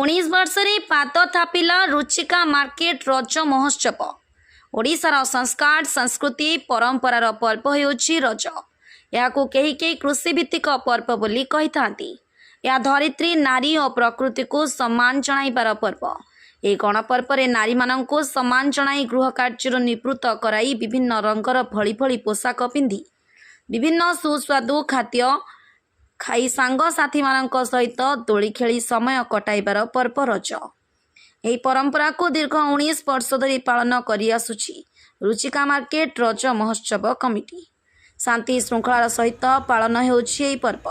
19 ବର୍ଷରେ ପାଦ ଥାପିଲା ରୁଚିକା ମାର୍କେଟ ରଜ ମହୋତ୍ସବ। ଓଡ଼ିଶାର ସଂସ୍କାର, ସଂସ୍କୃତି, ପରମ୍ପରାର ପର୍ବ ହେଉଛି ରଜ। ଏହାକୁ କେହି କେହି କୃଷିଭିତ୍ତିକ ପର୍ବ ବୋଲି କହିଥାନ୍ତି। ଏହା ଧରିତ୍ରୀ, ନାରୀ ଓ ପ୍ରକୃତିକୁ ସମ୍ମାନ ଜଣାଇବାର ପର୍ବ। ଏହି ଗଣପର୍ବରେ ନାରୀମାନଙ୍କୁ ସମ୍ମାନ ଜଣାଇ ଗୃହ କାର୍ଯ୍ୟରୁ ନିବୃତ୍ତ କରାଇ ବିଭିନ୍ନ ରଙ୍ଗର ଭଳି ଭଳି ପୋଷାକ ପିନ୍ଧି, ବିଭିନ୍ନ ସୁସ୍ୱାଦୁ ଖାଦ୍ୟ ଖାଇ, ସାଙ୍ଗସାଥୀମାନଙ୍କ ସହିତ ଦୋଳି ଖେଳି ସମୟ କଟାଇବାର ପର୍ବ ରଜ। ଏହି ପରମ୍ପରାକୁ ଦୀର୍ଘ 19 ବର୍ଷ ଧରି ପାଳନ କରିଆସୁଛି ରୁଚିକା ମାର୍କେଟ ରଜ ମହୋତ୍ସବ କମିଟି। ଶାନ୍ତି ଶୃଙ୍ଖଳାର ସହିତ ପାଳନ ହେଉଛି ଏହି ପର୍ବ।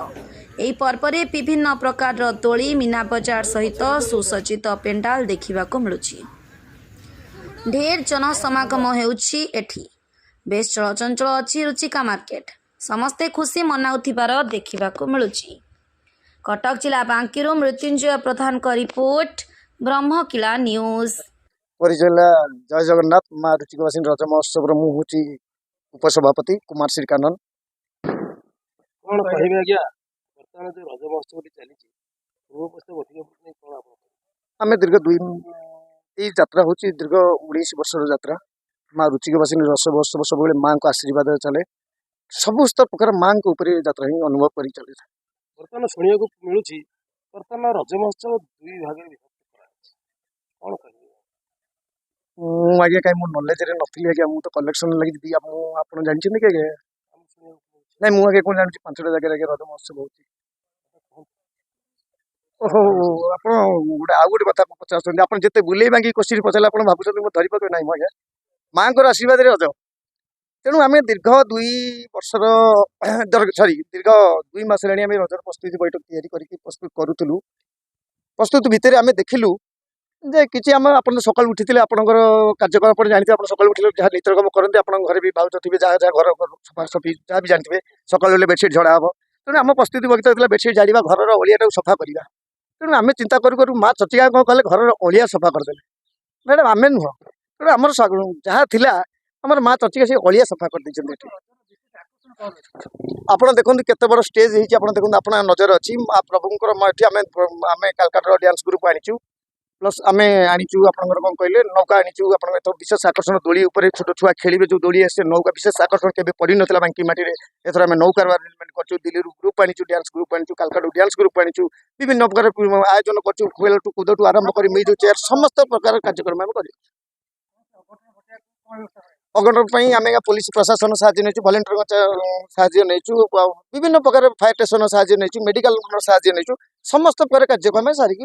ଏହି ପର୍ବରେ ବିଭିନ୍ନ ପ୍ରକାରର ଦୋଳି, ମୀନା ବଜାର ସହିତ ସୁସଜ୍ଜିତ ପେଣ୍ଡାଲ ଦେଖିବାକୁ ମିଳୁଛି। ଢେର ଜନସମାଗମ ହେଉଛି ଏଠି। ବେଶ ଚଳଚଞ୍ଚଳ ଅଛି ରୁଚିକା ମାର୍କେଟ। ସମସ୍ତେ ଖୁସି ମନାଉଥିବାର ଦେଖିବାକୁ ମିଳୁଛି। କଟକ ଜିଲ୍ଲା ବାଙ୍କିରୁ ମୃତ୍ୟୁଞ୍ଜୟ ପ୍ରଧାନଙ୍କ ରିପୋର୍ଟ, ବ୍ରହ୍ମକିଳା ନ୍ୟୁଜ୍। ପରିଚୟ ହେଲା ଜୟ ଜଗନ୍ନାଥ। ମା ରୁଚିକବାସିନୀ ରଜ ମହୋତ୍ସବର ମୁଁ ହେଉଛି ଉପସଭାପତି କୁମାର ଶ୍ରୀକାନନ। କ'ଣ କହିବେ ଆଜ୍ଞା, ବର୍ତ୍ତମାନ ଯୋଉ ରଜ ମହୋତ୍ସବଟି ଚାଲିଛି, ପୂର୍ବ ପ୍ରସ୍ତାବ ବୈଠକ ନେଇ କ'ଣ ଆପଣ କହିବେ? ଆମେ ଦୀର୍ଘ ଦୁଇ ଏଇ ଯାତ୍ରା ହେଉଛି ଦୀର୍ଘ 19 ବର୍ଷର ଯାତ୍ରା। ମା ରୁଚିକବାସିନୀ ରଜ ମହୋତ୍ସବ ସବୁବେଳେ ମାଙ୍କ ଆଶୀର୍ବାଦରେ ଚାଲେ। ସମସ୍ତ ପ୍ରକାର ମାଙ୍କ ଉପରେ ଯାତ୍ରା ହିଁ ଅନୁଭବ କରି ଚାଲିଥାଏ। ବର୍ତ୍ତମାନ ଶୁଣିବାକୁ ମିଳୁଛି, ବର୍ତ୍ତମାନ ରଜ ମହୋତ୍ସବ ଦୁଇ ଭାଗରେ ବିଭକ୍ତ କରାଯାଇଛି, କ'ଣ କହିବେ? ମୁଁ ଆଜ୍ଞା କାହିଁ ମୁଁ ନଲେଜରେ ନଥିଲି ଆଜ୍ଞା। ମୁଁ ତ କଲେକ୍ସନ ଲାଗି ଦି ମୁଁ ଆପଣ ଜାଣିଛନ୍ତି କି ଆଜ୍ଞା? ଆମେ ଶୁଣିବାକୁ ମିଳୁଛି। ନାଇଁ, ମୁଁ ଆଜ୍ଞା କ'ଣ ଜାଣିଛି, ପାଞ୍ଚଟା ଜାଗାରେ ଆଜ୍ଞା ରଜ ମହୋତ୍ସବ ହେଉଛି। ଓହୋ, ଆପଣ ଗୋଟେ ଆଉ ଗୋଟେ କଥା ପଚାରୁଛନ୍ତି। ଆପଣ ଯେତେ ବୁଲେଇ ଭାଙ୍ଗି କୋଶ୍ଚିନ୍ ପଚାରିଲେ ଆପଣ ଭାବୁଛନ୍ତି ମୁଁ ଧରିପାରିବି ନାହିଁ। ମୁଁ ଆଜ୍ଞା ମାଙ୍କର ଆଶୀର୍ବାଦରେ ରଜ। ତେଣୁ ଆମେ ଦୀର୍ଘ 2 ବର୍ଷର, ସରି, ଦୀର୍ଘ 2 ମାସ ହେଲାଣି ଆମେ ରଜର ପ୍ରସ୍ତୁତି ବୈଠକ ତିଆରି କରିକି ପ୍ରସ୍ତୁତ କରୁଥିଲୁ। ପ୍ରସ୍ତୁତ ଭିତରେ ଆମେ ଦେଖିଲୁ ଯେ କିଛି ଆମେ ଆପଣ ସକାଳୁ ଉଠିଥିଲେ, ଆପଣଙ୍କର କାର୍ଯ୍ୟକ୍ରମ ଆପଣ ଜାଣିଥିବେ। ଆପଣ ସକାଳୁ ଉଠିଲେ ଯାହା ନିତ୍ୟକର୍ମ କରନ୍ତି, ଆପଣଙ୍କ ଘରେ ବି ଭାଉଜ ଥିବେ, ଯାହା ଯାହା ଘର ସଫାସଫି ଯାହା ବି ଜାଣିଥିବେ, ସକାଳୁ ଉଠିଲେ ବେଡ଼ସିଟ୍ ଝଡ଼ା ହେବ। ତେଣୁ ଆମ ପ୍ରସ୍ତୁତି ବଗିଚା ଥିଲା ବେଡ଼ସିଟ୍ ଝାଡ଼ିବା, ଘରର ଅଳିଆଟାକୁ ସଫା କରିବା। ତେଣୁ ଆମେ ଚିନ୍ତା କରୁ କରୁ ମା ଚର୍ଚ୍ଚିକା କ'ଣ କଲେ? ଘରର ଅଳିଆ ସଫା କରିଦେଲେ ମ୍ୟାଡ଼ାମ୍, ଆମେ ନୁହଁ। ତେଣୁ ଆମର ଯାହା ଥିଲା, ଆମର ମା ଚର୍ଚ୍ଚିକା ସେ ଅଳିଆ ସଫା କରିଦେଇଛନ୍ତି। ଏଠି ଆପଣ ଦେଖନ୍ତୁ କେତେ ବଡ଼ ଷ୍ଟେଜ୍ ହେଇଛି। ଆପଣ ଦେଖନ୍ତୁ, ଆପଣଙ୍କ ନଜର ଅଛି ମା ପ୍ରଭୁଙ୍କର। ଏଠି ଆମେ ଆମେ କାଲକାଟାର ଡ୍ୟାନ୍ସ ଗ୍ରୁପ୍ ଆଣିଛୁ, ପ୍ଲସ୍ ଆମେ ଆଣିଛୁ ଆପଣଙ୍କର କ'ଣ କହିଲେ, ନୌକା ଆଣିଛୁ। ଆପଣଙ୍କ ଏଥର ବିଶେଷ ଆକର୍ଷଣ ଦୋଳି ଉପରେ ଛୋଟ ଛୁଆ ଖେଳିବେ, ଯେଉଁ ଦୋଳି ଆସେ ନୌକା, ବିଶେଷ ଆକର୍ଷଣ କେବେ ପଡ଼ିନଥିଲା ବାଙ୍କି ମାଟିରେ। ଏଥର ଆମେ ନୌକାର ଆରେଞ୍ଜମେଣ୍ଟ କରିଛୁ। ଦିଲ୍ଲୀରୁ ଗ୍ରୁପ୍ ଆଣିଛୁ, ଡ୍ୟାନ୍ସ ଗ୍ରୁପ୍ ଆଣିଛୁ, କାଲକାଟାରୁ ଡ୍ୟାନ୍ସ ଗ୍ରୁପ୍ ଆଣିଛୁ। ବିଭିନ୍ନ ପ୍ରକାର ଆୟୋଜନ କରିଛୁ। ଖେଳଠୁ କୁଦଠୁ ଆରମ୍ଭ କରି ମ୍ୟୁଜିକ୍ ଚେୟାର, ସମସ୍ତ ପ୍ରକାର କାର୍ଯ୍ୟକ୍ରମ ଆମେ କରିଛୁ। ଅଘଟଣ ପାଇଁ ଆମେ ପୋଲିସ ପ୍ରଶାସନ ସାହାଯ୍ୟ ନେଇଛୁ, ଭଲେଣ୍ଟିୟରଙ୍କ ସାହାଯ୍ୟ ନେଇଛୁ, ଆଉ ବିଭିନ୍ନ ପ୍ରକାର ଫାୟାର ଷ୍ଟେସନର ସାହାଯ୍ୟ ନେଇଛୁ, ମେଡିକାଲର ସାହାଯ୍ୟ ନେଇଛୁ। ସମସ୍ତ ପ୍ରକାର କାର୍ଯ୍ୟକ୍ରମ ଆମେ ସାରିକି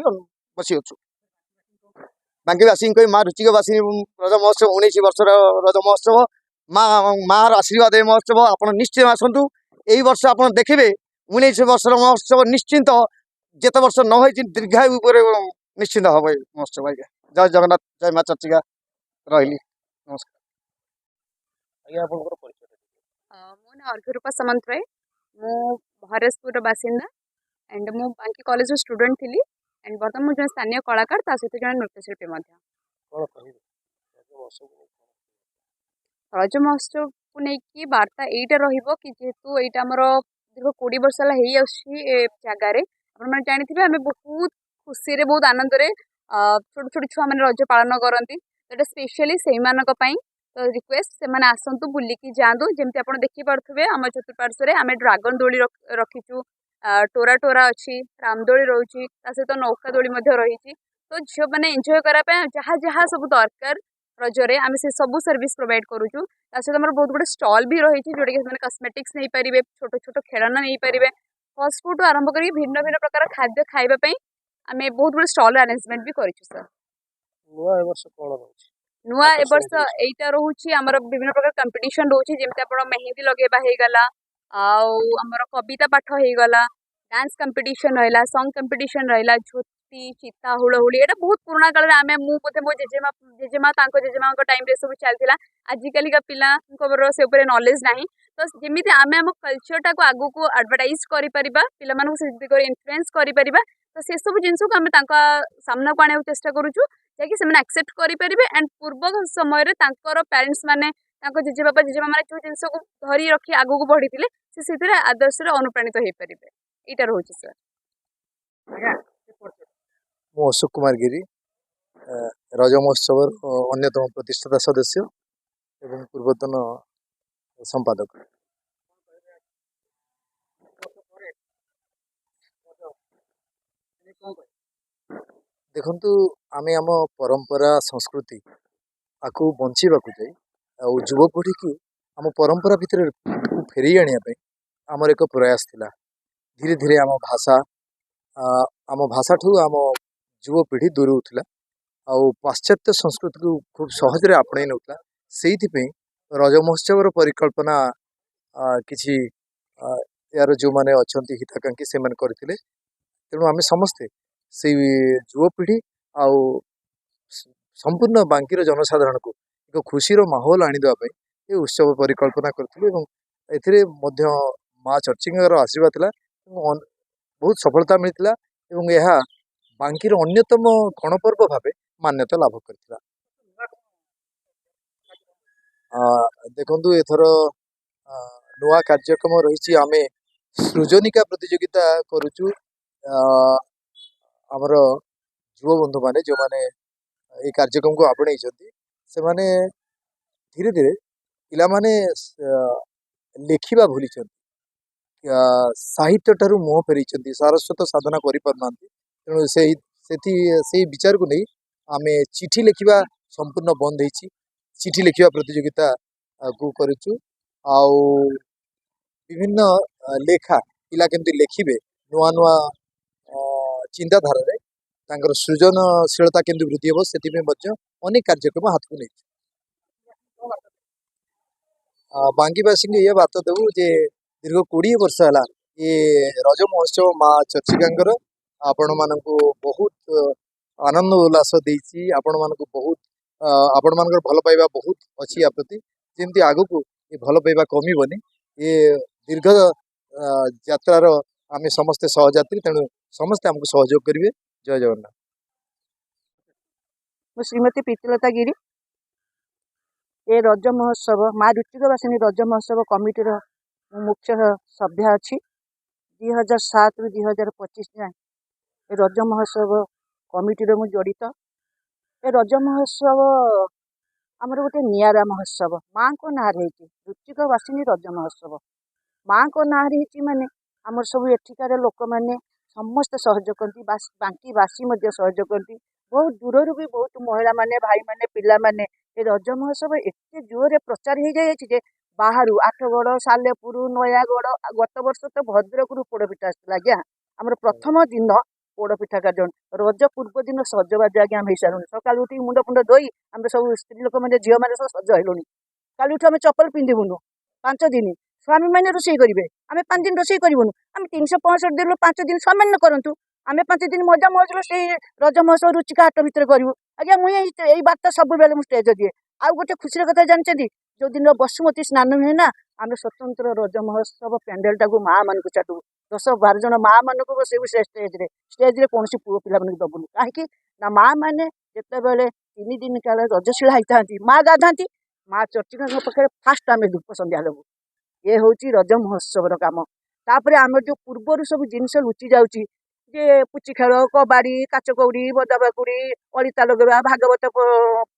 ବସି ଅଛୁ। ବାଙ୍କିବାସୀଙ୍କୁ କହି ମା ରୁଚିକବାସୀ ରଜ ମହୋତ୍ସବ, 19 ବର୍ଷର ରଜ ମହୋତ୍ସବ, ମାର ଆଶୀର୍ବାଦ ଏ ମହୋତ୍ସବ। ଆପଣ ନିଶ୍ଚୟ ଆସନ୍ତୁ। ଏଇ ବର୍ଷ ଆପଣ ଦେଖିବେ, 19 ବର୍ଷର ମହୋତ୍ସବ ନିଶ୍ଚିନ୍ତ ଯେତେ ବର୍ଷ ନ ହେଇଛି, ଦୀର୍ଘାୟୁ ଉପରେ ନିଶ୍ଚିନ୍ତ ହବ ଏ ମହୋତ୍ସବ ଆଜ୍ଞା। ଜୟ ଜଗନ୍ନାଥ, ଜୟ ମା ଚର୍ଚ୍ଚିକା। ରହିଲି, ନମସ୍କାର। ଆଜ୍ଞା, ଆପଣଙ୍କର ପରିଚୟ? ମୋ ନାଁ ଅର୍ଘ୍ୟରୂପା ସାମନ୍ତରାୟ। ମୁଁ ହରେଶପୁରର ବାସିନ୍ଦା ଆଣ୍ଡ ମୁଁ ବାଙ୍କି କଲେଜର ଷ୍ଟୁଡେଣ୍ଟ ଥିଲି ଆଣ୍ଡ ବର୍ତ୍ତମାନ ମୁଁ ଜଣେ ସ୍ଥାନୀୟ କଳାକାର, ତା ସହିତ ଜଣେ ନୃତ୍ୟଶିଳ୍ପୀ ମଧ୍ୟ। କ'ଣ କହିବେ ରଜ ମହୋତ୍ସବକୁ ନେଇ କ'ଣ? ରଜ ମହୋତ୍ସବକୁ ନେଇକି ବାର୍ତ୍ତା ଏଇଟା ରହିବ କି ଯେହେତୁ ଏଇଟା ଆମର ଦୀର୍ଘ 20 ବର୍ଷ ହେଲା ହେଇ ଆସୁଛି ଏ ଜାଗାରେ, ଆପଣମାନେ ଜାଣିଥିବେ, ଆମେ ବହୁତ ଖୁସିରେ, ବହୁତ ଆନନ୍ଦରେ ଛୋଟ ଛୋଟ ଛୁଆମାନେ ରଜ ପାଳନ କରନ୍ତି। ତ ଏଇଟା ସ୍ପେଶିଆଲି ସେଇମାନଙ୍କ ପାଇଁ ତ ରିକ୍ୱେଷ୍ଟ, ସେମାନେ ଆସନ୍ତୁ, ବୁଲିକି ଯାଆନ୍ତୁ। ଯେମିତି ଆପଣ ଦେଖିପାରୁଥିବେ, ଆମ ଚତୁଃପାର୍ଶ୍ୱରେ ଆମେ ଡ୍ରାଗନ୍ ଦୋଳି ରଖିଛୁ, ଟୋରା ଟୋରା ଅଛି, ରାମଦୋଳି ରହୁଛି, ତା ସହିତ ନୌକା ଦୋଳି ମଧ୍ୟ ରହିଛି। ତ ଝିଅମାନେ ଏନ୍ଜୟ କରିବା ପାଇଁ ଯାହା ଯାହା ସବୁ ଦରକାର ରଜରେ, ଆମେ ସେ ସବୁ ସର୍ଭିସ୍ ପ୍ରୋଭାଇଡ଼ କରୁଛୁ। ତା ସହିତ ଆମର ବହୁତ ଗୁଡ଼େ ଷ୍ଟଲ୍ ବି ରହିଛି, ଯେଉଁଟାକି ସେମାନେ କସ୍ମେଟିକ୍ସ ନେଇପାରିବେ, ଛୋଟ ଛୋଟ ଖେଳନା ନେଇପାରିବେ, ଫାଷ୍ଟଫୁଡ଼୍ ଆରମ୍ଭ କରିକି ଭିନ୍ନ ଭିନ୍ନ ପ୍ରକାର ଖାଦ୍ୟ ଖାଇବା ପାଇଁ ଆମେ ବହୁତ ଗୁଡ଼େ ଷ୍ଟଲ୍ ଆରେଞ୍ଜମେଣ୍ଟ ବି କରିଛୁ ସାର୍। ନୂଆ ଏ ବର୍ଷ କ'ଣ ରହୁଛି? ନୂଆ ଏ ଆକର୍ଷଣୀୟ ବର୍ଷ ଜିନିଷ। ଏଇଟା ରହୁଛି, ଆମର ବିଭିନ୍ନ ପ୍ରକାର କମ୍ପିଟିସନ୍ ରହୁଛି। ଯେମିତି ଆପଣ ମେହେନ୍ଦି ଲଗେଇବା ହେଇଗଲା, ଆଉ ଆମର କବିତା ପାଠ ହେଇଗଲା, ଡ୍ୟାନ୍ସ କମ୍ପିଟିସନ୍ ରହିଲା, ସଙ୍ଗ କମ୍ପିଟିସନ୍ ରହିଲା, ଝୋଟି ଚିତା, ହୁଳହୁଳି। ଏଇଟା ବହୁତ ପୁରୁଣା କାଳରେ ଆମେ, ମୁଁ ବୋଧେ ମୋ ଜେଜେମା, ଜେଜେମା ତାଙ୍କ ଜେଜେମାଙ୍କ ଟାଇମ୍ରେ ସବୁ ଚାଲିଥିଲା। ଆଜିକାଲିକା ପିଲାଙ୍କର ସେ ଉପରେ ନଲେଜ ନାହିଁ। ତ ଯେମିତି ଆମେ ଆମ କଲଚରଟାକୁ ଆଗକୁ ଆଡ଼ଭର୍ଟାଇଜ୍ କରିପାରିବା, ପିଲାମାନଙ୍କୁ ସେ ଦିଗରେ ଇନଫ୍ଲୁଏନ୍ସ କରିପାରିବା, ତ ସେସବୁ ଜିନିଷକୁ ଆମେ ତାଙ୍କ ସାମ୍ନାକୁ ଆଣିବାକୁ ଚେଷ୍ଟା କରୁଛୁ, ଯାହାକି ସେମାନେ ଆକ୍ସେପ୍ଟ କରିପାରିବେ। ଆଣ୍ଡ ପୂର୍ବ ସମୟରେ ତାଙ୍କର ପ୍ୟାରେଣ୍ଟସ୍ ମାନେ, ତାଙ୍କ ଜେଜେବାପା ଜେଜେମା ମାନେ ଯେଉଁ ଜିନିଷକୁ ଧରି ରଖି ଆଗକୁ ବଢ଼ିଥିଲେ, ସେ ସେଥିରେ ଆଦର୍ଶରେ ଅନୁପ୍ରାଣିତ ହେଇପାରିବେ। ଏଇଟା ରହୁଛି ସାର୍। ମୁଁ ଅଶୋକ କୁମାର ଗିରି, ରଜ ମହୋତ୍ସବର ଅନ୍ୟତମ ପ୍ରତିଷ୍ଠାତା ସଦସ୍ୟ ଏବଂ ପୂର୍ବତନ ସମ୍ପାଦକ। ଦେଖନ୍ତୁ, ଆମେ ଆମ ପରମ୍ପରା ସଂସ୍କୃତି ଆକୁ ବଞ୍ଚେଇବାକୁ ଯାଇ ଆଉ ଯୁବପିଢ଼ିକୁ ଆମ ପରମ୍ପରା ଭିତରେ ଫେରେଇ ଆଣିବା ପାଇଁ ଆମର ଏକ ପ୍ରୟାସ ଥିଲା। ଧୀରେ ଧୀରେ ଆମ ଭାଷା, ଆମ ଭାଷାଠୁ ଆମ ଯୁବପିଢ଼ି ଦୂରଉଥିଲା ଆଉ ପାଶ୍ଚାତ୍ୟ ସଂସ୍କୃତିକୁ ଖୁବ୍ ସହଜରେ ଆପଣେଇ ନେଉଥିଲା। ସେଇଥିପାଇଁ ରଜ ମହୋତ୍ସବର ପରିକଳ୍ପନା କିଛି ଏହାର ଯେଉଁମାନେ ଅଛନ୍ତି ହିତାକାଂକ୍ଷୀ, ସେମାନେ କରିଥିଲେ। ତେଣୁ ଆମେ ସମସ୍ତେ ସେଇ ଯୁବପିଢ଼ି ଆଉ ସମ୍ପୂର୍ଣ୍ଣ ବାଙ୍କିର ଜନସାଧାରଣକୁ ଏକ ଖୁସିର ମାହୋଲ ଆଣିଦେବା ପାଇଁ ଏ ଉତ୍ସବ ପରିକଳ୍ପନା କରିଥିଲୁ ଏବଂ ଏଥିରେ ମଧ୍ୟ ମା ଚର୍ଚ୍ଚିକାଙ୍କର ଆଶୀର୍ବାଦ ଥିଲା ଏବଂ ବହୁତ ସଫଳତା ମିଳିଥିଲା ଏବଂ ଏହା ବାଙ୍କିର ଅନ୍ୟତମ ଗଣପର୍ବ ଭାବେ ମାନ୍ୟତା ଲାଭ କରିଥିଲା। ଦେଖନ୍ତୁ, ଏଥର ନୂଆ କାର୍ଯ୍ୟକ୍ରମ ରହିଛି। ଆମେ ସୃଜନିକା ପ୍ରତିଯୋଗିତା କରୁଛୁ। ଆମର ଯୁବବନ୍ଧୁମାନେ ଯେଉଁମାନେ ଏଇ କାର୍ଯ୍ୟକ୍ରମକୁ ଆପଣେଇଛନ୍ତି, ସେମାନେ ଧୀରେ ଧୀରେ ପିଲାମାନେ ଲେଖିବା ଭୁଲିଛନ୍ତି, ସାହିତ୍ୟ ଠାରୁ ମୁହଁ ଫେରେଇଛନ୍ତି, ସାରସ୍ୱତ ସାଧନା କରିପାରୁନାହାନ୍ତି। ତେଣୁ ସେଇ ବିଚାରକୁ ନେଇ ଆମେ ଚିଠି ଲେଖିବା ସମ୍ପୂର୍ଣ୍ଣ ବନ୍ଦ ହେଇଛି, ଚିଠି ଲେଖିବା ପ୍ରତିଯୋଗିତା କୁ କରିଛୁ। ଆଉ ବିଭିନ୍ନ ଲେଖା ପିଲା କେମିତି ଲେଖିବେ, ନୂଆ ନୂଆ ଚିନ୍ତାଧାରାରେ ତାଙ୍କର ସୃଜନଶୀଳତା କେମିତି ବୃଦ୍ଧି ହେବ, ସେଥିପାଇଁ ମଧ୍ୟ ଅନେକ କାର୍ଯ୍ୟକ୍ରମ ହାତକୁ ନେଇଛୁ। ବାଙ୍କିବାସୀଙ୍କୁ ଇଏ ବାର୍ତ୍ତା ଦେବୁ ଯେ ଦୀର୍ଘ 20 ବର୍ଷ ହେଲା ଏ ରଜ ମହୋତ୍ସବ ମା ଚର୍ଚ୍ଚିକାଙ୍କର ଆପଣମାନଙ୍କୁ ବହୁତ ଆନନ୍ଦ ଉଲ୍ଲାସ ଦେଇଛି। ଆପଣମାନଙ୍କୁ ବହୁତ, ଆପଣମାନଙ୍କର ଭଲ ପାଇବା ବହୁତ ଅଛି ୟା ପ୍ରତି। ଯେମିତି ଆଗକୁ ଏ ଭଲ ପାଇବା କମିବନି। ଏ ଦୀର୍ଘ ଯାତ୍ରାର ଆମେ ସମସ୍ତେ ସହଯାତ୍ରୀ, ତେଣୁ ସମସ୍ତେ ଆମକୁ ସହଯୋଗ କରିବେ। ଜୟ ଜଗନ୍ନାଥ। ମୁଁ ଶ୍ରୀମତୀ ପ୍ରୀତିଲତା ଗିରି, ଏ ରଜ ମହୋତ୍ସବ ମା ରୁଚିକବାସିନୀ ରଜ ମହୋତ୍ସବ କମିଟିର ମୁଁ ମୁଖ୍ୟ ସଭ୍ୟା ଅଛି। 2007ରୁ 2025 ଯାଏଁ ଏ ରଜ ମହୋତ୍ସବ କମିଟିରେ ମୁଁ ଜଡ଼ିତ। ଏ ରଜ ମହୋତ୍ସବ ଆମର ଗୋଟେ ନିଆରା ମହୋତ୍ସବ। ମାଆଙ୍କ ନାଁରେ ହେଇଛି, ରୁଚିକବାସିନୀ ରଜ ମହୋତ୍ସବ ମାଆଙ୍କ ନାଁରେ ହେଇଛି। ମାନେ ଆମର ସବୁ ଏଠିକାର ଲୋକମାନେ ସମସ୍ତେ ସହଯୋଗ କରନ୍ତି, ବାଙ୍କିବାସୀ ମଧ୍ୟ ସହଯୋଗ କରନ୍ତି। ବହୁତ ଦୂରରୁ ବି ବହୁତ ମହିଳାମାନେ, ଭାଇମାନେ, ପିଲାମାନେ। ଏ ରଜ ମହୋତ୍ସବ ଏତେ ଜୋରରେ ପ୍ରଚାର ହେଇଯାଇଛି ଯେ ବାହାରୁ ଆଠଗଡ଼, ସାଲେପୁର, ନୟାଗଡ଼, ଗତ ବର୍ଷ ତ ଭଦ୍ରକରୁ ପୋଡ଼ପିଠା ଆସିଥିଲା ଆଜ୍ଞା। ଆମର ପ୍ରଥମ ଦିନ ପୋଡ଼ପିଠା କାର୍ଯ୍ୟକ୍ରମ। ରଜ ପୂର୍ବ ଦିନ ସଜବାଜ ଆଜ୍ଞା ଆମେ ହେଇସାରିଲୁଣି। ସକାଳୁ ଉଠିକି ମୁଣ୍ଡ ଫୁଣ୍ଡ ଧୋଇ ଆମେ ସବୁ ସ୍ତ୍ରୀ ଲୋକମାନେ, ଝିଅମାନେ ସବୁ ସଜ ହେଲୁଣି। କାଲିଠୁ ଆମେ ଚପଲ ପିନ୍ଧିବୁନୁ 5 ଦିନ। ସ୍ୱାମୀମାନେ ରୋଷେଇ କରିବେ, ଆମେ 5 ଦିନ ରୋଷେଇ କରିବୁନୁ। ଆମେ 365 ଦିନରୁ 5 ଦିନ ସ୍ୱାମୀମାନେ କରନ୍ତୁ, ଆମେ 5 ଦିନ ମଜା ମଜଲିସ ସେଇ ରଜ ମହୋତ୍ସବ ରୁଚିକା ହାଟ ଭିତରେ କରିବୁ ଆଜ୍ଞା। ମୁଁ ଏଇ ବାର୍ତ୍ତା ସବୁବେଳେ ମୁଁ ଷ୍ଟେଜ ଦିଏ। ଆଉ ଗୋଟେ ଖୁସିର କଥା ଜାଣିଛନ୍ତି, ଯେଉଁଦିନ ବସୁମତୀ ସ୍ନାନ ହୁଏ ନା, ଆମେ ସ୍ୱତନ୍ତ୍ର ରଜ ମହୋତ୍ସବ ପ୍ୟାଣ୍ଡେଲଟାକୁ ମା ମାନଙ୍କୁ ଛାଡ଼ିବୁ। 10-12 ଜଣ ମା ମାନଙ୍କୁ ବସେଇବୁ ସେ ଷ୍ଟେଜରେ। ଷ୍ଟେଜରେ କୌଣସି ପୁଅ ପିଲାମାନଙ୍କୁ ଦବୁନି। କାହିଁକି ନା ମା ମାନେ ଯେତେବେଳେ 3 ଦିନ କାଳ ରଜଶୀଳା ହେଇଥାନ୍ତି, ମା ଗାଧାନ୍ତି, ମା ଚର୍ଚ୍ଚିକାଙ୍କ ପାଖରେ ଫାଷ୍ଟ ଆମେ ଧୂପ ସନ୍ଧ୍ୟା ଦେବୁ। ଏ ହେଉଛି ରଜ ମହୋତ୍ସବର କାମ। ତାପରେ ଆମର ଯେଉଁ ପୂର୍ବରୁ ସବୁ ଜିନିଷ ଲୁଚି ଯାଉଛି ଯେ ପୁଚି ଖେଳ, କବାଡ଼ି, କାଚ କଉଡ଼ି, ବଦାବାକୁଡ଼ି, ଅଳିତା ଲଗେଇବା, ଭାଗବତ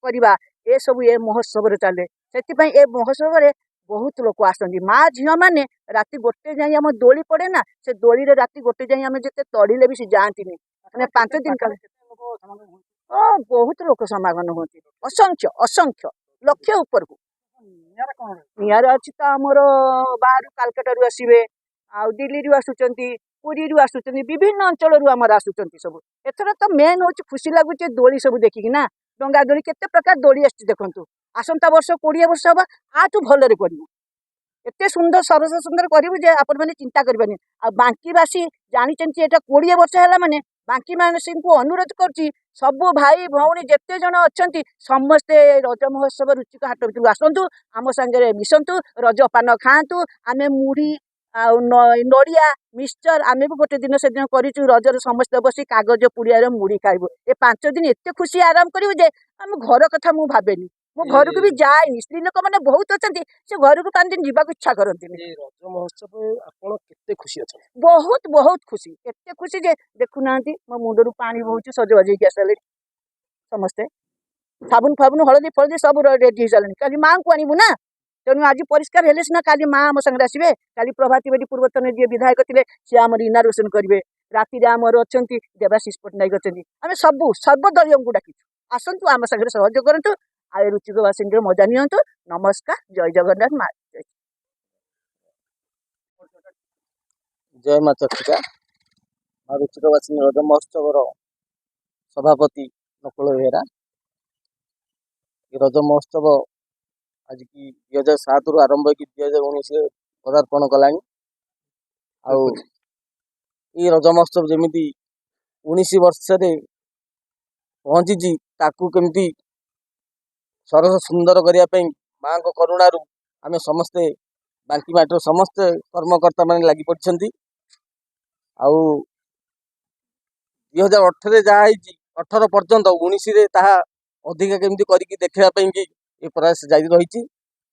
କରିବା, ଏସବୁ ଏ ମହୋତ୍ସବରେ ଚାଲେ। ସେଥିପାଇଁ ଏ ମହୋତ୍ସବରେ ବହୁତ ଲୋକ ଆସନ୍ତି। ମା ଝିଅମାନେ ରାତି 1 ଯାଏଁ ଆମ ଦୋଳି ପଡ଼େ ନା, ସେ ଦୋଳିରେ ରାତି 1 ଯାଏଁ ଆମେ ଯେତେ ତଡ଼ିଲେ ବି ସେ ଯାଆନ୍ତିନି। ମାନେ 5 ଦିନ କାଳ ବହୁତ ଲୋକ ସମାଗମ ହୁଅନ୍ତି, ଅସଂଖ୍ୟ ଅସଂଖ୍ୟ, ଲକ୍ଷ ଉପରକୁ। ନିଆରା ଅଛି ତ ଆମର ବାହାରୁ କାଲକାଟାରୁ ଆସିବେ, ଆଉ ଦିଲ୍ଲୀରୁ ଆସୁଛନ୍ତି, ପୁରୀରୁ ଆସୁଛନ୍ତି, ବିଭିନ୍ନ ଅଞ୍ଚଳରୁ ଆମର ଆସୁଛନ୍ତି ସବୁ। ଏଥର ତ ମେନ୍ ହେଉଛି ଖୁସି ଲାଗୁଛି ଦୋଳି ସବୁ ଦେଖିକି ନା, ଡଙ୍ଗା ଦୋଳି, କେତେ ପ୍ରକାର ଦୋଳି ଆସିଛି ଦେଖନ୍ତୁ। ଆସନ୍ତା ବର୍ଷ 20 ବର୍ଷ ହବ, ଆଠୁ ଭଲରେ କରିବୁ। ଏତେ ସୁନ୍ଦର ସରସ ସୁନ୍ଦର କରିବୁ ଯେ ଆପଣମାନେ ଚିନ୍ତା କରିବେନି। ଆଉ ବାଙ୍କିବାସୀ ଜାଣିଛନ୍ତି ଏଇଟା 20 ବର୍ଷ ହେଲା। ମାନେ ବାଙ୍କିବାସୀଙ୍କୁ ଅନୁରୋଧ କରୁଛି, ସବୁ ଭାଇ ଭଉଣୀ ଯେତେ ଜଣ ଅଛନ୍ତି ସମସ୍ତେ ରଜ ମହୋତ୍ସବ ରୁଚିକ ହାଟ ଭିତରକୁ ଆସନ୍ତୁ, ଆମ ସାଙ୍ଗରେ ମିଶନ୍ତୁ, ରଜ ପାନ ଖାଆନ୍ତୁ। ଆମେ ମୁଢ଼ି ଆଉ ନଡ଼ିଆ ମିକ୍ସଚର ଆମେ ବି ଗୋଟେ ଦିନ ସେଦିନ କରିଛୁ। ରଜରେ ସମସ୍ତେ ବସି କାଗଜ ପୁଡ଼ିଆରେ ମୁଢ଼ି ଖାଇବୁ। ଏ 5 ଦିନ ଏତେ ଖୁସି ଆରାମ କରିବୁ ଯେ ଆମ ଘର କଥା ମୁଁ ଭାବେନି। ମୁଁ ଘରକୁ ବି ଯାଏନି। ସ୍ତ୍ରୀ ଲୋକମାନେ ବହୁତ ଅଛନ୍ତି, ସେ ଘରକୁ 5 ଦିନ ଯିବାକୁ ଇଚ୍ଛା କରନ୍ତିନି। ଏ ରଜ ମହୋତ୍ସବ ଆପଣ କେତେ ଖୁସି ଅଛନ୍ତି? ବହୁତ ବହୁତ ଖୁସି। ଏତେ ଖୁସି ଯେ ଦେଖୁନାହାନ୍ତି, ମୋ ମୁଣ୍ଡରୁ ପାଣି ବହୁଛି। ସଜବାଜ ହେଇକି ଆସିସାରିଲେଣି ସମସ୍ତେ। ସାବୁନ ଫାବୁନ, ହଳଦୀ ଫଳଦୀ ସବୁ ରେଡି ହେଇସାରିଲାଣି। କାଲି ମାଆଙ୍କୁ ଆଣିବୁ ନା, ତେଣୁ ଆଜି ପରିଷ୍କାର ହେଲେ ସିନା କାଲି ମା ଆମ ସାଙ୍ଗରେ ଆସିବେ। କାଲି ପ୍ରଭାତୀ ବେଦୀ, ପୂର୍ବତନ ଯିଏ ବିଧାୟକ ଥିଲେ, ସିଏ ଆମର ଇନାଗୁରେସନ କରିବେ। ରାତିରେ ଆମର ଅଛନ୍ତି ଦେବାଶିଷ ପଟ୍ଟନାୟକ ଅଛନ୍ତି। ଆମେ ସବୁ ସର୍ବଦଳୀୟଙ୍କୁ ଡାକିଛୁ, ଆସନ୍ତୁ, ଆମ ସାଙ୍ଗରେ ସହଯୋଗ କରନ୍ତୁ ଆଉ ଏ ରୁଚିକବାସିନୀର ମଜା ନିଅନ୍ତୁ। ନମସ୍କାର, ଜୟ ଜଗନ୍ନାଥ, ମା ଜୟ। ଜୟ ମା ଚର୍ଚ୍ଚିକା। ମା ରୁଚିକବାସିନୀ ରଜ ମହୋତ୍ସବର ସଭାପତି ନକୁଳ ବେହେରା। ଏ ରଜ ମହୋତ୍ସବ ଆଜିକି 2007ରୁ ଆରମ୍ଭ ହେଇକି 2019ରେ ପଦାର୍ପଣ କଲାଣି। ଆଉ ଏଇ ରଜ ମହୋତ୍ସବ ଯେମିତି 19 ବର୍ଷରେ ପହଞ୍ଚିଛି, ତାକୁ କେମିତି ସରସ ସୁନ୍ଦର କରିବା ପାଇଁ ମାଆଙ୍କ କରୁଣାରୁ ଆମେ ସମସ୍ତେ ବାଙ୍କି ମାଟିର ସମସ୍ତେ କର୍ମକର୍ତ୍ତା ମାନେ ଲାଗି ପଡ଼ିଛନ୍ତି। ଆଉ 2018ରେ ଯାହା ହେଇଛି 18 ପର୍ଯ୍ୟନ୍ତ, 19ରେ ତାହା ଅଧିକା କେମିତି କରିକି ଦେଖେଇବା ପାଇଁକି ଏ ପ୍ରୟାସ ଜାରି ରହିଛି।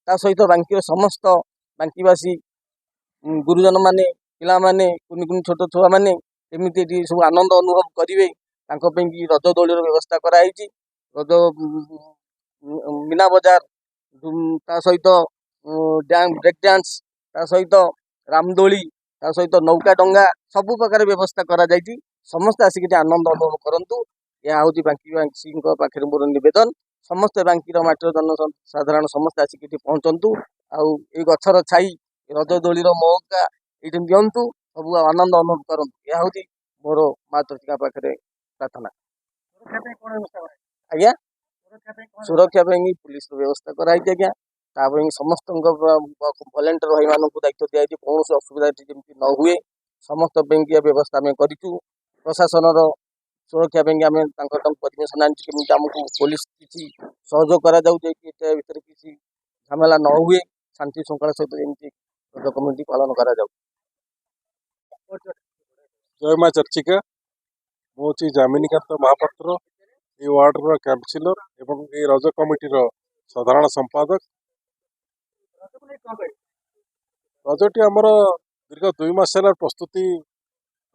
ତା ସହିତ ବାଙ୍କିର ସମସ୍ତ ବାଙ୍କିବାସୀ, ଗୁରୁଜନମାନେ, ପିଲାମାନେ, କୁନି କୁନି ଛୋଟ ଛୁଆମାନେ କେମିତି ଏଠି ସବୁ ଆନନ୍ଦ ଅନୁଭବ କରିବେ, ତାଙ୍କ ପାଇଁକି ରଜ ଦୋଳିର ବ୍ୟବସ୍ଥା କରାହେଇଛି। ରଜ ମୀନା ବଜାର, ତା ସହିତ ବ୍ରେକ୍ ଡ୍ୟାନ୍ସ, ତା ସହିତ ରାମଦୋଳି, ତା ସହିତ ନୌକା ଡଙ୍ଗା, ସବୁ ପ୍ରକାର ବ୍ୟବସ୍ଥା କରାଯାଇଛି। ସମସ୍ତେ ଆସିକି ଏଠି ଆନନ୍ଦ ଅନୁଭବ କରନ୍ତୁ, ଏହା ହେଉଛି ବାଙ୍କିବାସୀଙ୍କ ପାଖରେ ମୋର ନିବେଦନ। ସମସ୍ତେ ବାଙ୍କିର ମାଟିର ଜନସାଧାରଣ ସମସ୍ତେ ଆସିକି ଏଠି ପହଞ୍ଚନ୍ତୁ ଆଉ ଏଇ ଗଛର ଛାଇ, ରଜ ଦୋଳିର ମଉକା ଏଇଠି ନିଅନ୍ତୁ, ସବୁ ଆନନ୍ଦ ଅନୁଭବ କରନ୍ତୁ। ଏହା ହେଉଛି ମୋର ମା ଚର୍ଚ୍ଚିକା ପାଖରେ ପ୍ରାର୍ଥନା ଆଜ୍ଞା। ସୁରକ୍ଷା ପାଇଁ ପୁଲିସର ବ୍ୟବସ୍ଥା କରାହେଇଛି ଆଜ୍ଞା। ତା ପାଇଁ ସମସ୍ତଙ୍କ ଭଲେଣ୍ଟିୟର ଭାଇମାନଙ୍କୁ ଦାୟିତ୍ୱ ଦିଆଯାଇଛି। କୌଣସି ଅସୁବିଧା ଏଠି ଯେମିତି ନ ହୁଏ, ସମସ୍ତ ପାଇଁକି ବ୍ୟବସ୍ଥା ଆମେ କରିଛୁ। ପ୍ରଶାସନର ସୁରକ୍ଷା ପାଇଁକି ଆମେ ତାଙ୍କ ପରମିସନ ଆଣିଛୁ, କେମିତି ଆମକୁ ପୋଲିସ କିଛି ସହଯୋଗ କରାଯାଉ, ଯେ କି ଏଟା ଭିତରେ କିଛି ଝାମେଲା ନ ହୁଏ, ଶାନ୍ତି ଶୃଙ୍ଖଳା ସହିତ ଯେମିତି ରଜ କମିଟି ପାଳନ କରାଯାଉ। ଜୟ ମା ଚର୍ଚ୍ଚିକା। ମୁଁ ହେଉଛି ଯାମିନୀକାନ୍ତ ମହାପାତ୍ର, ଏଇ ୱାର୍ଡ଼ର କାଉନସିଲର ଏବଂ ଏଇ ରଜ କମିଟିର ସାଧାରଣ ସମ୍ପାଦକ। ରଜଟି ଆମର ଦୀର୍ଘ 2 ମାସ ହେଲା ପ୍ରସ୍ତୁତି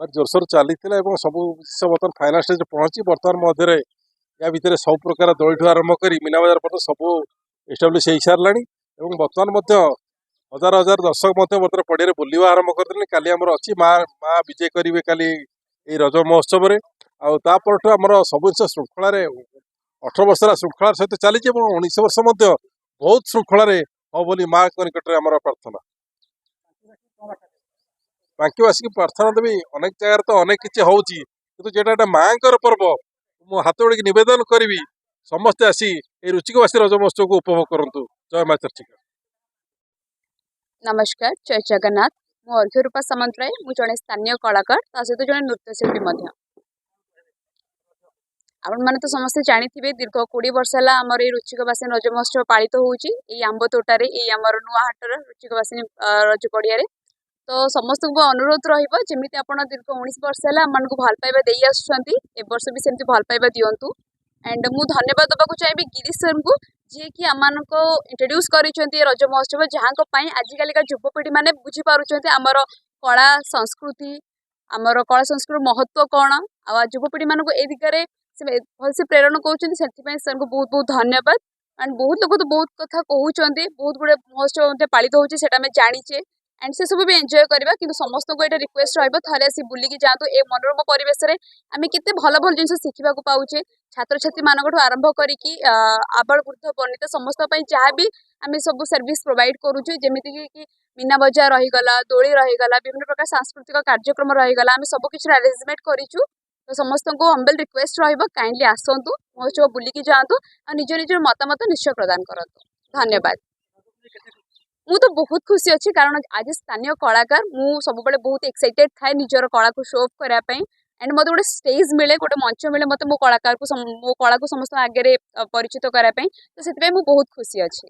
ଭାରି ଜୋରସୋର ଚାଲିଥିଲା ଏବଂ ସବୁ ଜିନିଷ ବର୍ତ୍ତମାନ ଫାଇନାଲ ଷ୍ଟେଜରେ ପହଞ୍ଚି ବର୍ତ୍ତମାନ ମଧ୍ୟରେ ୟା ଭିତରେ ସବୁ ପ୍ରକାର ଦୋଳିଠୁ ଆରମ୍ଭ କରି ମୀନା ବଜାର ପର୍ଯ୍ୟନ୍ତ ସବୁ ଏଷ୍ଟାବ୍ଲିଶ ହେଇସାରିଲାଣି ଏବଂ ବର୍ତ୍ତମାନ ମଧ୍ୟ ହଜାର ହଜାର ଦର୍ଶକ ମଧ୍ୟ ବର୍ତ୍ତମାନ ପଡ଼ିଆରେ ବୁଲିବା ଆରମ୍ଭ କରିଦେଲେଣି। କାଲି ଆମର ଅଛି ମା, ମା ବିଜେ କରିବେ କାଲି ଏଇ ରଜ ମହୋତ୍ସବରେ। ଆଉ ତା ପରଠୁ ଆମର ସବୁ ଜିନିଷ ଶୃଙ୍ଖଳାରେ 18 ବର୍ଷ ହେଲା ଶୃଙ୍ଖଳାର ସହିତ ଚାଲିଛି ଏବଂ 19 ବର୍ଷ ମଧ୍ୟ ବହୁତ ଶୃଙ୍ଖଳାରେ ହବ ବୋଲି ମାଙ୍କ ନିକଟରେ ଆମର ପ୍ରାର୍ଥନା। ବାଙ୍କିବାସୀକି ପ୍ରାର୍ଥନା ଦେବି, ଅନେକ ଜାଗାରେ ତ ଅନେକ କିଛି ହଉଛି, କିନ୍ତୁ ଯେଟା ଏଟା ମାଙ୍କର ପର୍ବ, ମୁଁ ହାତ ଯୋଡ଼ିକି ନିବେଦନ କରିବି, ସମସ୍ତେ ଆସି ଏଇ ରୁଚିକବାସୀ ରଜ ମହୋତ୍ସବକୁ ଉପଭୋଗ କରନ୍ତୁ। ଜୟ ମା ଚର୍ଚ୍ଚିକା। ନମସ୍କାର, ଜୟ ଜଗନ୍ନାଥ। ମୁଁ ଅର୍ଘ୍ୟରୂପା ସାମନ୍ତରାୟ। ମୁଁ ଜଣେ ସ୍ଥାନୀୟ କଳାକାର, ତା ସହିତ ଜଣେ ନୃତ୍ୟଶିଳ୍ପୀ ମଧ୍ୟ। ଆପଣମାନେ ତ ସମସ୍ତେ ଜାଣିଥିବେ, ଦୀର୍ଘ 20 ବର୍ଷ ହେଲା ଆମର ଏଇ ରୁଚିକବାସିନୀ ରଜ ମହୋତ୍ସବ ପାଳିତ ହେଉଛି ଏଇ ଆମ୍ବ ତୋଟାରେ, ଏଇ ଆମର ନୂଆ ହାଟର ରୁଚିକବାସିନୀ ରଜ ପଡ଼ିଆରେ। ତ ସମସ୍ତଙ୍କୁ ଅନୁରୋଧ ରହିବ, ଯେମିତି ଆପଣ ଦୀର୍ଘ 19 ବର୍ଷ ହେଲା ଆମମାନଙ୍କୁ ଭଲ ପାଇବା ଦେଇ ଆସୁଛନ୍ତି, ଏ ବର୍ଷ ବି ସେମିତି ଭଲ ପାଇବା ଦିଅନ୍ତୁ। ଆଣ୍ଡ ମୁଁ ଧନ୍ୟବାଦ ଦେବାକୁ ଚାହିଁବି ଗିରିଶ ସାର୍ଙ୍କୁ, ଯିଏକି ଆମମାନଙ୍କୁ ଇଣ୍ଟ୍ରୋଡ୍ୟୁସ୍ କରିଛନ୍ତି ଏ ରଜ ମହୋତ୍ସବ, ଯାହାଙ୍କ ପାଇଁ ଆଜିକାଲିକା ଯୁବପିଢ଼ି ମାନେ ବୁଝିପାରୁଛନ୍ତି ଆମର କଳା ସଂସ୍କୃତି, ଆମର କଳା ସଂସ୍କୃତିର ମହତ୍ତ୍ୱ କ'ଣ ଆଉ ଯୁବପିଢ଼ି ମାନଙ୍କୁ ଏ ଦିଗରେ ସେ ଭଲସେ ପ୍ରେରଣ କରୁଛନ୍ତି। ସେଥିପାଇଁ ସାର୍ଙ୍କୁ ବହୁତ ବହୁତ ଧନ୍ୟବାଦ। ଆଣ୍ଡ ବହୁତ ଲୋକ ତ ବହୁତ କଥା କହୁଛନ୍ତି, ବହୁତ ଗୁଡ଼ିଏ ମହୋତ୍ସବ ମଧ୍ୟ ପାଳିତ ହେଉଛି, ସେଇଟା ଆମେ ଜାଣିଛେ ଆଣ୍ଡ ସେସବୁ ବି ଏନ୍ଜୟ କରିବା। କିନ୍ତୁ ସମସ୍ତଙ୍କୁ ଏଇଟା ରିକ୍ୱେଷ୍ଟ ରହିବ, ଥରେ ଆସି ବୁଲିକି ଯାଆନ୍ତୁ। ଏ ମନୋରମ ପରିବେଶରେ ଆମେ କେତେ ଭଲ ଭଲ ଜିନିଷ ଶିଖିବାକୁ ପାଉଛେ। ଛାତ୍ରଛାତ୍ରୀମାନଙ୍କଠୁ ଆରମ୍ଭ କରିକି ଆବାଳ ବୃଦ୍ଧ ବନିତା ସମସ୍ତଙ୍କ ପାଇଁ ଯାହା ବି ଆମେ ସବୁ ସର୍ଭିସ୍ ପ୍ରୋଭାଇଡ଼ କରୁଛୁ, ଯେମିତିକି କି ମୀନା ବଜାର ରହିଗଲା, ଦୋଳି ରହିଗଲା, ବିଭିନ୍ନ ପ୍ରକାର ସାଂସ୍କୃତିକ କାର୍ଯ୍ୟକ୍ରମ ରହିଗଲା, ଆମେ ସବୁ କିଛିର ଆରେଞ୍ଜମେଣ୍ଟ କରିଛୁ। ତ ସମସ୍ତଙ୍କୁ ହମ୍ବଲ୍ ରିକ୍ୱେଷ୍ଟ ରହିବ, କାଇଣ୍ଡଲି ଆସନ୍ତୁ, ମହୋତ୍ସବ ବୁଲିକି ଯାଆନ୍ତୁ ଆଉ ନିଜ ନିଜର ମତାମତ ନିଶ୍ଚୟ ପ୍ରଦାନ କରନ୍ତୁ। ଧନ୍ୟବାଦ। ମୁଁ ତ ବହୁତ ଖୁସି ଅଛି, କାରଣ ଆଜି ସ୍ଥାନୀୟ କଳାକାର ମୁଁ ସବୁବେଳେ ବହୁତ ଏକ୍ସାଇଟେଡ୍ ଥାଏ ନିଜର କଳାକୁ ଶୋ ଅଫ୍ କରିବା ପାଇଁ। ଆଣ୍ଡ ମୋତେ ଗୋଟେ ଷ୍ଟେଜ୍ ମିଳେ, ଗୋଟେ ମଞ୍ଚ ମିଳେ ମୋତେ ମୋ କଳାକାରକୁ, ମୋ କଳାକୁ ସମସ୍ତଙ୍କ ଆଗରେ ପରିଚିତ କରିବା ପାଇଁ। ତ ସେଥିପାଇଁ ମୁଁ ବହୁତ ଖୁସି ଅଛି।